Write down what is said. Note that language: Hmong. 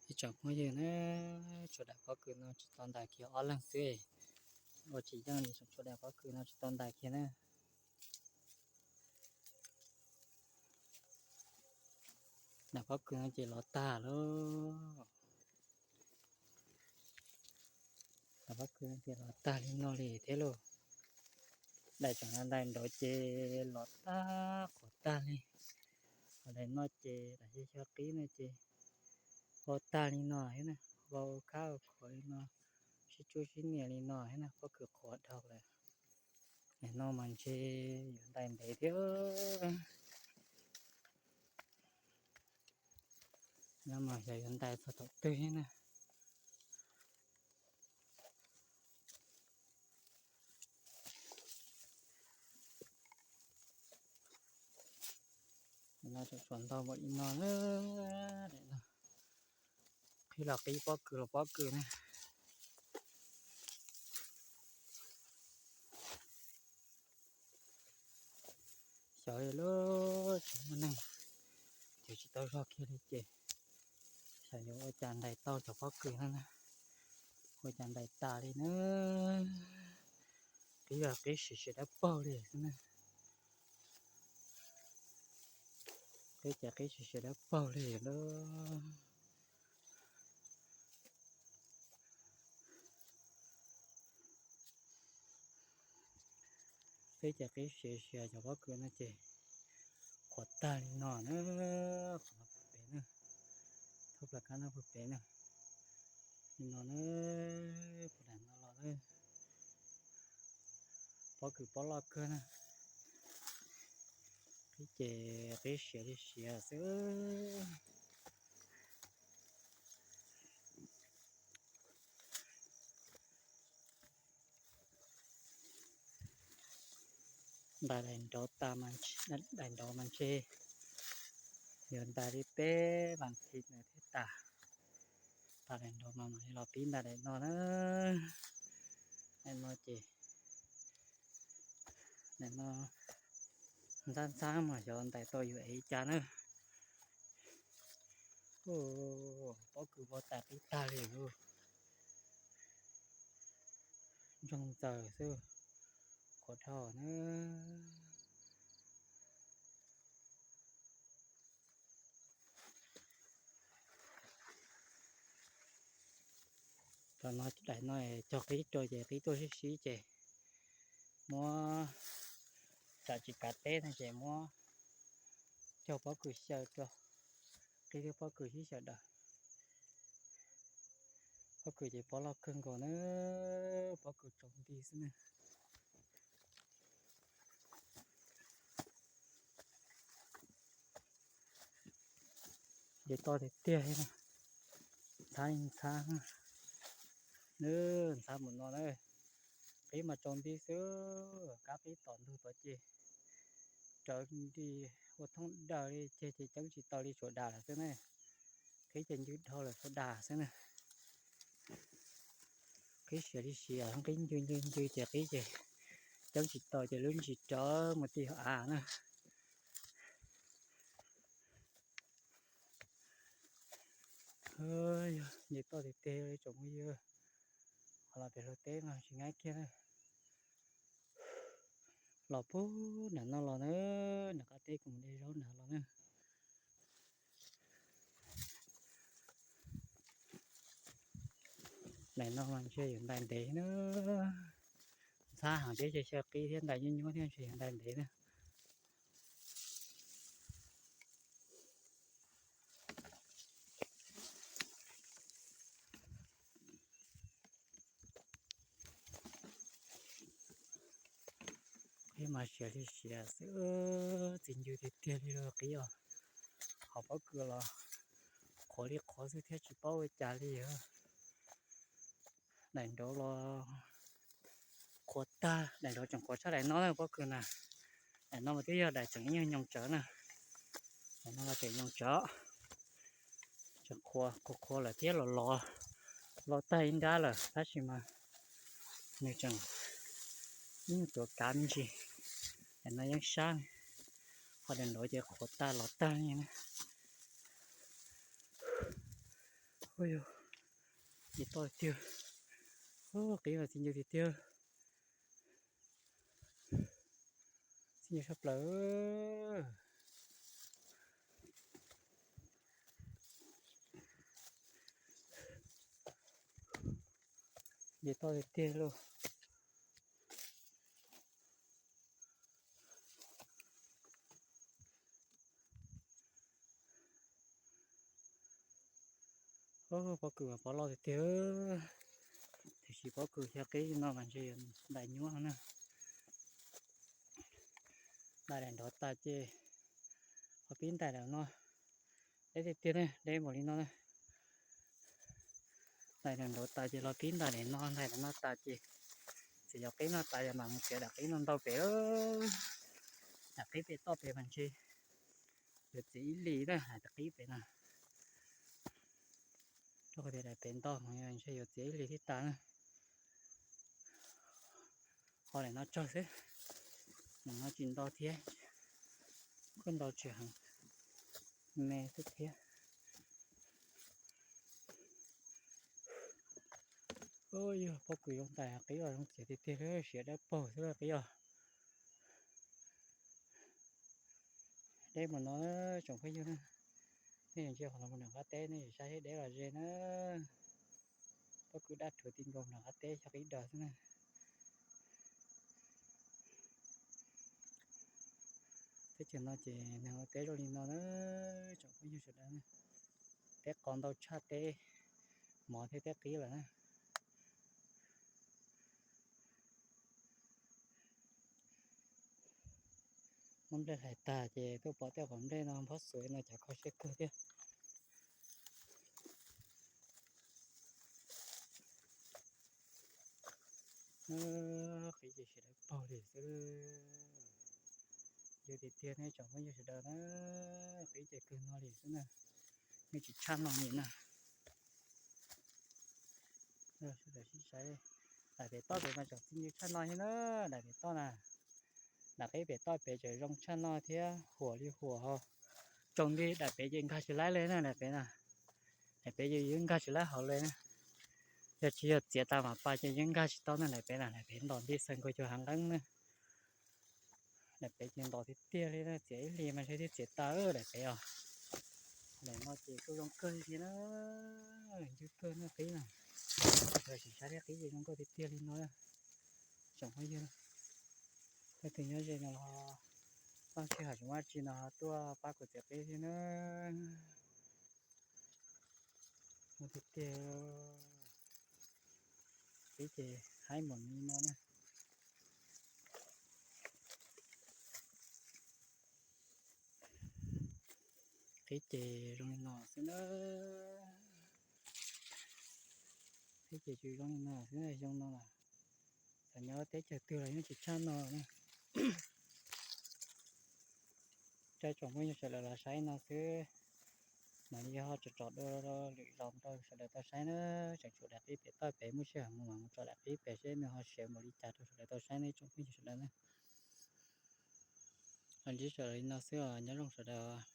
Ib tsoom phooj ywg na, tshuav daim pob kws no tsis tau ntais kiag ob leeg xwb. Ua tsis yeej li, tshuav daim pob kws no tsis tau ntais kiag na. Daim pob kws no ces los tag lauj. Daim pob kws no ces los tag li no li thiab lauj. Daim tseem no daim nraud ces los tag qhuav tag li. Ho daim no ces daim xyov qib no ces vau tag li no thiab na, vau khab qhuav li no, sib tsuab sib nias li no thiab na, pob kws qhuav dhau lawm. Daim no mas ntshe yuav ntais ntev thiab. No mas xyov yuav ntais txog thaum twg thiab na. No tseem tshuav ntau npaum li no na. Qhib los qhib, pob kws los pob kws na. Xyov li lub tsis muaj neeg, ces tsis tau zog kiag li ces xyov yuav ua cas ntais tau cov pob kws no na. Ua cas ntais tas li na. Qhib los qhib siav siav dawb paug li xwb na. Qhib ces qhib siav siav dawb paug li lawm. Qhib ces qhib siav siav cov pob kws no ces qhuav tag li no na. Qhov no puag pem na, thoob plaws kab no puag pem na, li no na, puag nram no los na. Pob kws pob loj kawg na. Qhib ces qhib siav li siav xwb. Ntais daim nraud tas, daim nraud mas ntshe yuav ntais li peb vas thiv ntawd thiaj tas. Tas daim nraud mas mam li los pib ntais daim no na. Daim no ces, daim no ntxhab ntxhab mas xyov ntais tau yuav ev cas na. Pob kws vau tas qhib tag li lauj. Ntsoog ntxaws xwb, qhuav dhau na. Tam no daim no cog qhib rau ces qhib tuaj sib sib ces muab, tsam tsis kav teb no ces muab cog pob kws xyaw rau, qhib thiab pob kws sib xyaw daws. Pob kws ces pob loj kawg nkaus na, pob kws tsaus nti xwb na. Nce toj tiag tiag, ntxhab ntxhab, ntxhab mus no na. Qhib mas tsaus nti xwb, kab qhib tom ntug tod ces rawv nti ua thoob daws li, ceg ces ceeb tsis tau li, tshuav das lawm xwb na. Qhib ces ncw dhau lawm, tshuav das xwb na. Qhib siav li siav, qhib ncw ncw ncw ces qhib ces ceeb tsis tau ces lub ntsis rawv mus ti hauv av na. Yog nce toj tiag tiag li tsoom phooj ywg, qhov los pem hluav teb mas tsis nqaim kiag na. Los puag nram no los na, nram qab teb kuv mus de zaub nram los na. Daim no mas ntshe yuav ntais ntev na. Ntxhab heev thiab, xyaw qhib thiab ntais nyuaj nyuaj thiab, ntshe yuav ntais ntev na. Qhib mas siav li siav xwb, txi ncw tiag tiag li lawm qhib os. Qhov pob kws los qhuav li qhuav xwb thiab tsis paub ua cas li. Daim nraud los qhuav tag, daim nraud tseem qhuav tshaj daim no na pob kws na. Daim no mas twb yog daim tseem ib nyuag nyoos tsawv na. Daim no los tseem nyoos tsawv, tseem qhuav qhuav qhuav lawm thiab los los, los tag ib nrab lawm tab sis mas nws tseem ib nyuag tuav kav me ntsis. Daim no yeej sab, ho daim nraud ces qhuav tag los tag li na. Ua yog, nce toj tiag tiag, qib mas txi ncw tiag tiag, txi ncw sab plaws. Nce toj tiag tiag lauj. Pob kws mas pob loj tiag tiag, tiam sis pob kws xyaw qib no mas ntshe yuav ntais nyuab na. Ntais daim nrov tas ces ho pib ntais lawm no. Deb tiag tiag na, deb npaum li no na. Ntais daim nrov tas ces los pib ntais daim no, ntais daim no tas ces txiav cov qib no tas yog mam mus txiav daim qib no ntau pem. Daim qib pem toj pem mas ntshe yuav txiav ib hlis na, hais daim qib pem no. Rau qhov tias daim pem ntau mas ntshe yuav txiav ib hlis thiaj tas na. Ho daim no tsawg xwb, daim no tsis ntau thiab, kuj ntau tsis heev, me xwb thiab. Yog pob kws zoo ntais qib los zoo txiav tiag tiag li, siav dawb paug xwb qib os. Deb mus no tsoom phooj ywg na, nej ntsia qhov no mus nram qab teb nej saib deb los ze na. Pob kws daj rhuav ti nkaus nram qab teb xyov qib dog xwb na. Teb chaws no ces neeg ua teb zoo li no na, tsoom phooj ywg sawv daws na. Teb qos ntau tshaj teb mov thiab teb qib lawm na. Muab nplej hlais tag ces tuaj pom tej qhov nplej no nphob xuav no cas kho siab kawg thiab. Qib ces siav dawb paug li xwb. Yog tiag tiag nej tsoom phooj ywg sawv daws na, qib ces kawg no li xwb na, yeej tsis tshaj no li na. Sawv daws sib saib, daim pem toj pem mas tseem txi ncw tshaj no thiab na, daim pem toj na. Daim qib pem toj pem tseem zoo tshaj no thiab, huam li huam ho. Tsoom li daim pem ces nkag tsis laib li na, daim pem na. Daim pem ces yeej nkag tsis laib hauv li na. Yog tsis yog txiav tas mam pas ces yeej nkag tsis tau na, daim pem na, daim pem ntom nti xees nkaus cuag hav nqeeb na. Daim pem ces ntom tiag tiag li na, txiav ib hlis mas ntshe thiaj txiav tas daim pem os. Daim no ces kuj zoo kawg li thiab na, ncw kawg na qib na. Sawv daws sim saib thiab, qib ces zoo nkauj tiag tiag li no. Tsoom phooj ywg, leej twg nyob ze no los, txoj kev hais tsis muaj dab tsi no tuaj pab kuv txiav qib thiab na. Tiag tiag, qib ces haib npaum li no na. Qib ces zoo li no xwb na. Qib ces tsuas zoo li no xwb na, zoo no. Txawm nyob teb chaws twg los yeej tsis tshaj no na. Coj tsoom phooj ywg sawv daws los saib no xwb. Mam li ho tsom tsom dua lwm zaus rau sawv daws tau saib na. Tseem tshuav daim qib pem toj pem, muaj sij hawm mus mam mus tsom daim qib pem seb nws ho siav npaum li cas rau sawv daws tau saib ne tsoom phooj ywg sawv daws na. Los ntsib sawv daws li no xwb os, nyob zoo sawv daws.